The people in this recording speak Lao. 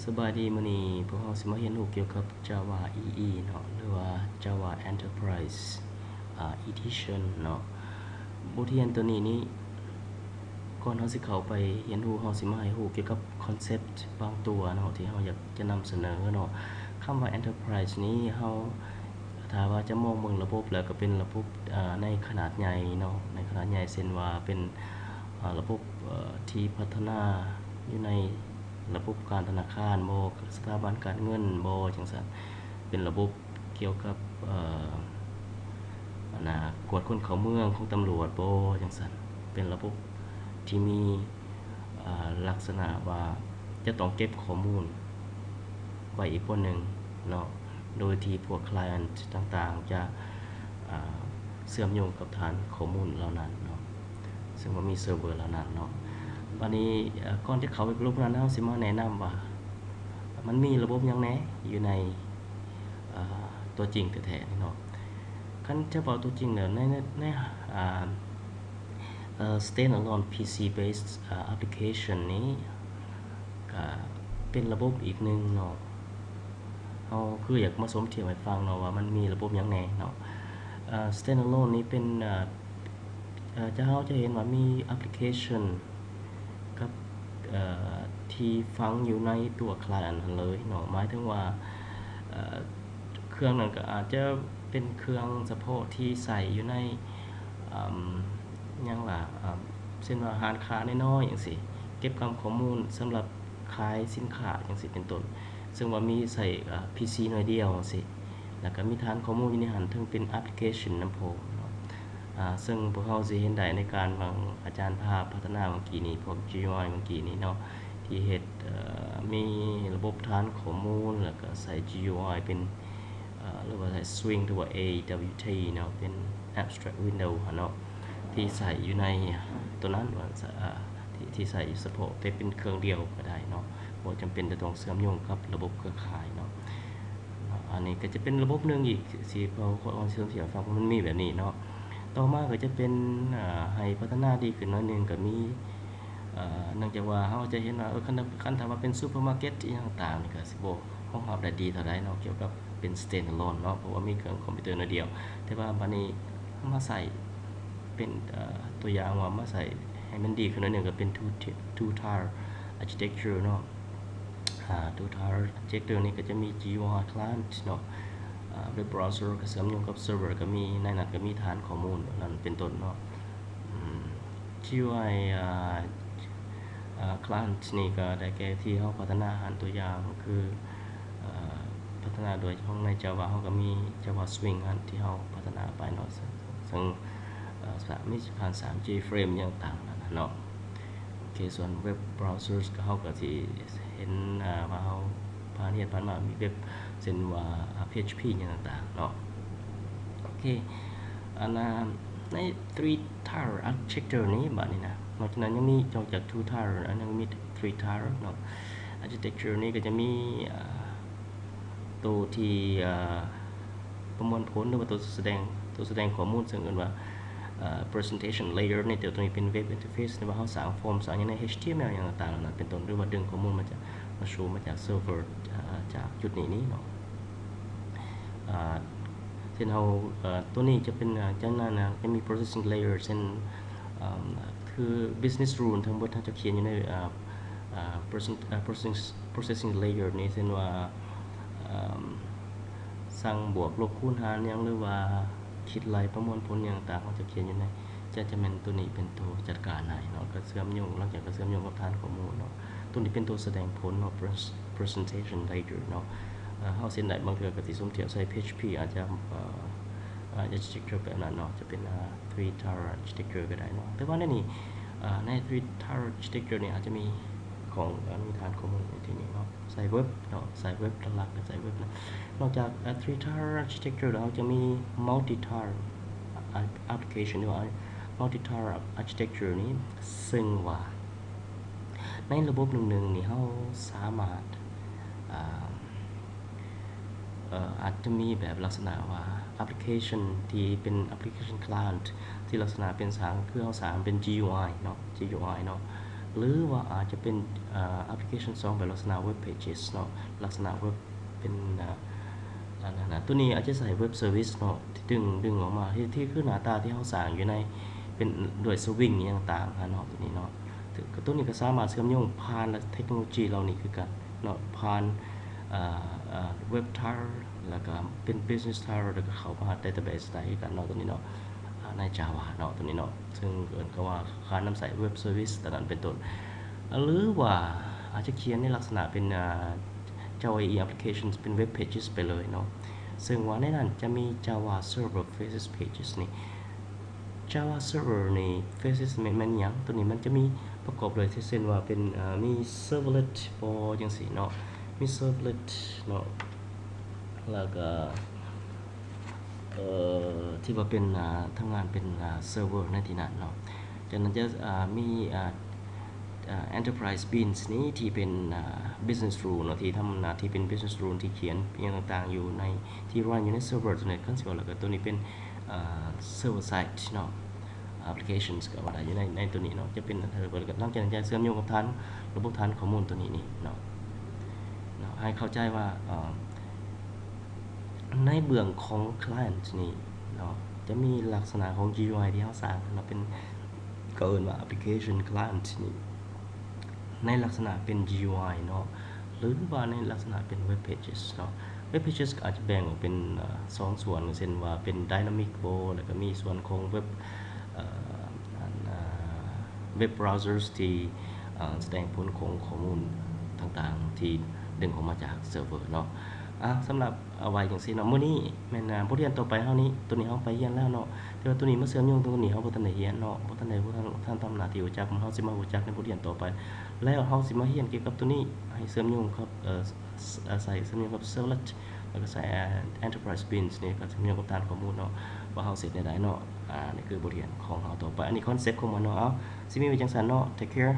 ສະບາຍດີ, ມື້ນີ້ພວກເຮົາຊິມາຮຽນຮູ້ກ່ຽວກັບ Java EE ເນາະ ຫຼືວ່າ Java Enterprise ອາ Edition ເນາະ. ບົດຮຽນໂຕນີ້ນີ້ ກ່ອນເຮົາຊິເຂົ້າໄປຮຽນຮູ້, ເຮົາຊິມາໃຫ້ຮູ້ກ່ຽວກັບຄອນເຊັບບາງຕົວເນາະ ທີ່ເຮົາຢາກຈະນຳສະເໜີເນາະ. ຄຳວ່າ Enterprise ນີ້ເຮົາ ຖ້າວ່າຈະມອງເບິ່ງລະບົບແລ້ວ ກໍເປັນລະບົບ ເອີ ໃນຂະໜາດໃຫຍ່ເນາະ, ໃນຂະໜາດໃຫຍ່ ເຊັ່ນວ່າເປັນ ເອີ ລະບົບ ເອີ ທີ່ພັດທະນາຢູ່ໃນລະບົບການທະນາຄານບໍ, ສະຖາບັນການເງິນບໍ ຈັ່ງຊັ້ນ, ເປັນລະບົບກ່ຽວກັບ ເອີ ອັນນາ ກວດຄົນເຂົ້າເມືອງຂອງຕຳຫຼວດບໍ ຈັ່ງຊັ້ນ, ເປັນລະບົບທີ່ມີ ເອີ ລັກສະນະວ່າຈະຕ້ອງເກັບຂໍ້ມູນໄວ້ອີກບ່ອນໜຶ່ງເນາະ, ໂດຍທີ່ພວກ client ຕ່າງໆຈະ ເຊື່ອມໂຍງກັບຖານຂໍ້ມູນເຫຼົ່ານັ້ນເນາະ, ເຊິ່ງວ່າມີເຊີເວີເຫຼົ່ານັ້ນເນາະ. ບາດນີ້ ເອີ ກ່ອນຈະເຂົ້າໄປລົງນັ້ນ, ເຮົາຊິມາແນະນຳວ່າມັນມີລະບົບຫຍັງແດ່ຢູ່ໃນ ເອີ ຕົວຈິງແທ້ໆນີ້ເນາະ. ຄັນຈະເວົ້າຕົວຈິງແລ້ວ ໃນ ໃນ ໃນ ອາ ເອີ standalone PC based ອາ application ນີ້ກະເປັນລະບົບອີກໜຶ່ງເນາະ. ເຮົາຄືຢາກມາສົມທຽບໃຫ້ຟັງເນາະ ວ່າມັນມີລະບົບຫຍັງແດ່ເນາະ. ເອີ standalone ນີ້ເປັນ ເອີ ເອີ ຈະ ເຮົາຈະເຫັນວ່າມີ application ກັບ ເອີ ທີ່ຝັງຢູ່ໃນຕົວ client ຫັ້ນເລີຍເນາະ. ໝາຍເຖິງວ່າ ເອີ ເຄື່ອງນັ້ນກໍອາດຈະເປັນເຄື່ອງສະເພາະທີ່ໃຊ້ຢູ່ໃນ ອາ ຫຍັງລະ ອາ ເຊັ່ນວ່າຮ້ານຄ້ານ້ອຍໆ ຈັ່ງຊີ້, ເກັບກຳຂໍ້ມູນສຳລັບຂາຍສິນຄ້າ ຈັ່ງຊີ້ເປັນຕົ້ນ, ເຊິ່ງວ່າມີໃຊ້ ອາ PC ໜ່ວຍດຽວ ຈັ່ງຊີ້, ແລ້ວກໍມີຖານຂໍ້ມູນຢູ່ໃນຫັ້ນ ເຖິງເປັນ application ນຳພ້ອມເນາະ. ອາ ເຊິ່ງພວກເຮົາຊິເຫັນໄດ້ໃນການ ບາງອາຈານພາພັດທະນາເມື່ອກີ້ນີ້, ພວກ GUI ເມື່ອກີ້ນີ້ເນາະ, ທີ່ເຮັດ ເອີ ມີລະບົບຖານຂໍ້ມູນ ແລ້ວກໍໃຊ້ GUI ເປັນ ເອີ ຫຼືວ່າໃຊ້ Swing ຫຼືວ່າ AWT ເນາະ, ເປັນ abstract window ຫັ້ນເນາະ, ທີ່ໃຊ້ຢູ່ໃນຕົວນັ້ນ ວ່າ ເອີ ທີ່ ທີ່ໃຊ້ສະເພາະແຕ່ເປັນເຄື່ອງດຽວກໍໄດ້ເນາະ, ບໍ່ຈຳເປັນຈະຕ້ອງເຊື່ອມໂຍງກັບລະບົບເຄືອຂ່າຍເນາະ. ເນາະ ອັນນີ້ກໍຈະເປັນລະບົບໜຶ່ງອີກ ທີ່ເວົ້າ ເວົ້າໃຫ້ຟັງ ມັນມີແບບນີ້ເນາະ. ຕໍ່ມາກໍຈະເປັນ ເອີ ໃຫ້ພັດທະນາດີຂຶ້ນໜ້ອຍໜຶ່ງ ກໍມີ ເອີ ເນື່ອງຈາກວ່າເຮົາຈະເຫັນວ່າ ເອີ ຄັນ ຄັນຖ້າວ່າເປັນ supermarket ອີ່ຫຍັງຕ່າງໆ ນີ້ກໍຊິບໍ່ຮອງຮັບໄດ້ດີເທົ່າໃດເນາະ, ກ່ຽວກັບເປັນ standalone ເນາະ, ເພາະວ່າມີເຄື່ອງຄອມພິວເຕີໜ້ອຍດຽວ. ແຕ່ວ່າບາດນີ້ເຮົາມາໃຊ້ເປັນ ເອີ ຕົວຢ່າງວ່າມາໃຊ້ໃຫ້ມັນດີຂຶ້ນໜ້ອຍໜຶ່ງ ກໍເປັນ two tier architecture ເນາະ. ອາ two tier architecture ນີ້ກໍຈະມີ GUI client ເນາະ, ອາ web browser ກໍເຊື່ອມໂຍງກັບ server ກໍມີ, ໃນນັ້ນກໍມີຖານຂໍ້ມູນນັ້ນເປັນຕົ້ນເນາະ. ອືມ GUI ອາ ອາ client ນີ້ກໍໄດ້ແກ່ທີ່ເຮົາພັດທະນາຫັ້ນ, ຕົວຢ່າງຄື ເອີ ພັດທະນາໂດຍຂອງໃນ Java ເຮົາກໍມີ Java Swing ຫັ້ນທີ່ເຮົາພັດທະນາໄປເນາະ, ເຊິ່ງ ເອີ ສາມາດມີຜ່ານ ສາມ J-frame ຫຍັງຕ່າງໆນັ້ນນະເນາະ. ໂອເຄ ສ່ວນ web browsers ກໍ ເຮົາກໍຊິເຫັນ ອາ ວ່າເຮົາຜ່ານຮຽນຜ່ານມາມີເວັບ ເຊັ່ນວ່າ ອາ PHP ຫຍັງຕ່າງໆເນາະ. ໂອເຄ ອັນນາ ໃນ three tier architecture ນີ້ ບາດນີ້ນະ ນອກຈາກນັ້ນຍັງມີ ນອກຈາກ two tier ແລ້ວຍັງມີ three tier ເນາະ. Architecture ນີ້ກໍຈະມີ ອາ ໂຕທີ່ ອາ ປະມວນຜົນ ຫຼືວ່າໂຕສະແດງ ໂຕສະແດງຂໍ້ມູນ ເຊິ່ງເອີ້ນວ່າ ເອີ presentation layer ໃນຕົວນີ້ເປັນ web interface ທີ່ວ່າເຮົາສ້າງຟອມ ສ້າງຫຍັງໃນ HTML ຫຍັງຕ່າງໆນັ້ນເປັນຕົ້ນ ຫຼືວ່າດຶງຂໍ້ມູນມາຈາກ ມາໂຊມາຈາກ server ຈາກຈຸດນີ້ນີ້ເນາະ. ອາ ເຊັ່ນເຮົາ ເອີ ຕົວນີ້ຈະເປັນ ຈາກນັ້ນຈະມີ processing layer ເຊັ່ນ ເອີ ຄື business rule ທັງໝົດເຮົາຈະຂຽນຢູ່ໃນ ອາ ອາ process- ອາ process- processing layer ນີ້ ເຊັ່ນວ່າ ເອີ ສັ່ງບວກ ລົບ ຄູນ ຫານ ຫຍັງ ຫຼືວ່າຄິດໄລ່ ປະມວນຜົນຫຍັງຕ່າງໆ ເຮົາຈະຂຽນຢູ່ໃນ ຈະ ຈະແມ່ນຕົວນີ້ເປັນຕົວຈັດການໃຫ້ເນາະ, ກໍເຊື່ອມໂຍງ ຫຼັງຈາກກໍເຊື່ອມໂຍງກັບຖານຂໍ້ມູນເນາະ. ຕົວນີ້ເປັນຕົວສະແດງຜົນເນາະ pres- presentation layer ເນາະ. ເອີ ເຮົາເຊັ່ນໃດ ບາງເທື່ອກໍຊິສົມທຽບໃສ່ PHP ອາດຈະ ເອີ ອາດຈະ architecture ແບບນັ້ນເນາະ, ຈະເປັນ ອາ three tier architecture ກໍໄດ້ເນາະ. ແຕ່ວ່າໃນນີ້ ອາ ໃນ three tier architecture ນີ້ອາດຈະມີຂອງ ອາ ມີຖານຂໍ້ມູນໃນທີ່ນີ້ເນາະ, ໃສ່ເວັບເນາະ, ໃສ່ເວັບ ຫຼັກໆກໍໃສ່ເວັບນະ. ນອກຈາກ ອາ three tier architecture ແລ້ວ ເຮົາຈະມີ multi tier application ຫຼືວ່າ multi tier architecture ນີ້ ເຊິ່ງວ່າໃນລະບົບໜຶ່ງໆນີ້ ເຮົາສາມາດ ອາ ເອີ ອາດຈະມີແບບລັກສະນະວ່າ application ທີ່ເປັນ application client ທີ່ລັກສະນະເປັນສ້າງ ຄືເຮົາສ້າງເປັນ GUI ເນາະ, GUI ເນາະ, ຫຼືວ່າອາດຈະເປັນ ເອີ application ສອງ ແບບລັກສະນະ web pages ເນາະ ລັກສະນະເວັບເປັນ ອາ ອັນນັ້ນນະ ຕົວນີ້ອາດຈະໃຊ້ web service ເນາະ ທີ່ດຶງ ດຶງອອກມາ ທີ່ ທີ່ຄືໜ້າຕາທີ່ເຮົາສ້າງຢູ່ໃນ ເປັນດ້ວຍ swing ອີ່ຫຍັງຕ່າງໆເນາະ ຕົວນີ້ເນາະ ຕົວນີ້ກໍສາມາດເຊື່ອມໂຍງຜ່ານເທັກໂນໂລຢີເຫຼົ່ານີ້ຄືກັນເນາະ ຜ່ານ ເອີ ເອີ web title ແລ້ວກໍເປັນ business title ແລ້ວກໍເຂົ້າມາ database ໄດ້ຄືກັນເນາະ ຕົວນີ້ເນາະ ໃນ Java ເນາະ ຕົວນີ້ເນາະ ເຊິ່ງເອີ້ນກໍວ່າການນຳໃຊ້ web service ຕົວນັ້ນເປັນຕົ້ນ ຫຼືວ່າອາດຈະຂຽນໃນລັກສະນະເປັນ Java applications ເປັນ web pages ໄປເລີຍເນາະ ເຊິ່ງວ່າໃນນັ້ນຈະມີ Java server faces pages ນີ້ Java server ນີ້ faces ແມ່ນ ແມ່ນຫຍັງ? ຕົວນີ້ມັນຈະມີປະກອບໂດຍ ເຊັ່ນວ່າເປັນ ເອີ ມີ servlet ບໍ່ ຈັ່ງຊີ້ເນາະ ມີ servlet ເນາະ ແລ້ວກໍ ເອີ ທີ່ວ່າເປັນ ອາ ທຳງານເປັນ ອາ server ໃນທີ່ນັ້ນເນາະ ຈາກນັ້ນຈະ ອາ ມີ ອາ ອາ enterprise beans ນີ້ທີ່ເປັນ ອາ business rule ເນາະ ທີ່ທຳໜ້າທີ່ເປັນ business rule ທີ່ຂຽນອີ່ຫຍັງຕ່າງໆຢູ່ໃນ ທີ່ run ຢູ່ໃນ server ຕົວນີ້ ຄັນຊິເວົ້າແລ້ວກໍຕົວນີ້ເປັນ ອາ server side ເນາະ applications ກໍວ່າໄດ້ ຢູ່ໃນ ໃນຕົວນີ້ເນາະ ຈະເປັນ server ແລ້ວກໍຫຼັງຈາກນັ້ນຈະເຊື່ອມໂຍງກັບຖານ ລະບົບຖານຂໍ້ມູນຕົວນີ້ນີ້ເນາະ ເນາະ ໃຫ້ເຂົ້າໃຈວ່າ ເອີ ໃນເບື້ອງຂອງ client ນີ້ເນາະ ຈະມີລັກສະນະຂອງ GUI ທີ່ເຮົາສ້າງເນາະ ເປັນ ກໍເອີ້ນວ່າ application client ນີ້ ໃນລັກສະນະເປັນ GUI ເນາະ ຫຼືວ່າໃນລັກສະນະເປັນ web pages ເນາະ web pages ກໍອາດຈະແບ່ງອອກເປັນ ເອີ ສອງສ່ວນ ເຊັ່ນວ່າເປັນ dynamic ບໍ່ ແລ້ວກໍມີສ່ວນຂອງ web ເອີ web browsers ທີ່ ເອີ ສະແດງຜົນຂອງຂໍ້ມູນຕ່າງໆ ທີ່ດຶງອອກມາຈາກ server ເນາະ ອາ ສຳລັບ ເອົາໄວ້ຈັ່ງຊີ້ເນາະ ມື້ນີ້ແມ່ນ ອາ ບົດຮຽນຕໍ່ໄປເຮົານີ້ ຕົວນີ້ເຮົາໄປຮຽນແລ້ວເນາະ ແຕ່ວ່າຕົວນີ້ມາເຊື່ອມໂຍງຕົວນີ້ເຮົາບໍ່ທັນໄດ້ຮຽນເນາະ ບໍ່ທັນໄດ້ ບໍ່ທັນ ບໍ່ທັນທຳໜ້າທີ່ຮູ້ຈັກ ເຮົາຊິມາຮູ້ຈັກໃນບົດຮຽນຕໍ່ໄປ ແລ້ວເຮົາຊິມາຮຽນກ່ຽວກັບຕົວນີ້ ໃຫ້ເຊື່ອມໂຍງກັບ ເອີ ໃຊ້ເຊື່ອມໂຍງກັບ servlet ແລ້ວກໍໃຊ້ enterprise beans ນີ້ ກໍເຊື່ອມໂຍງກັບຖານຂໍ້ມູນເນາະ ວ່າເຮົາຊິເຮັດແນວໃດເນາະ ອາ ນີ້ຄືບົດຮຽນຂອງເຮົາຕໍ່ໄປ ອັນນີ້ concept ຂອງມັນເນາະ ເອົາ ຊິມີໄວ້ຈັ່ງຊັ້ນເນາະ take care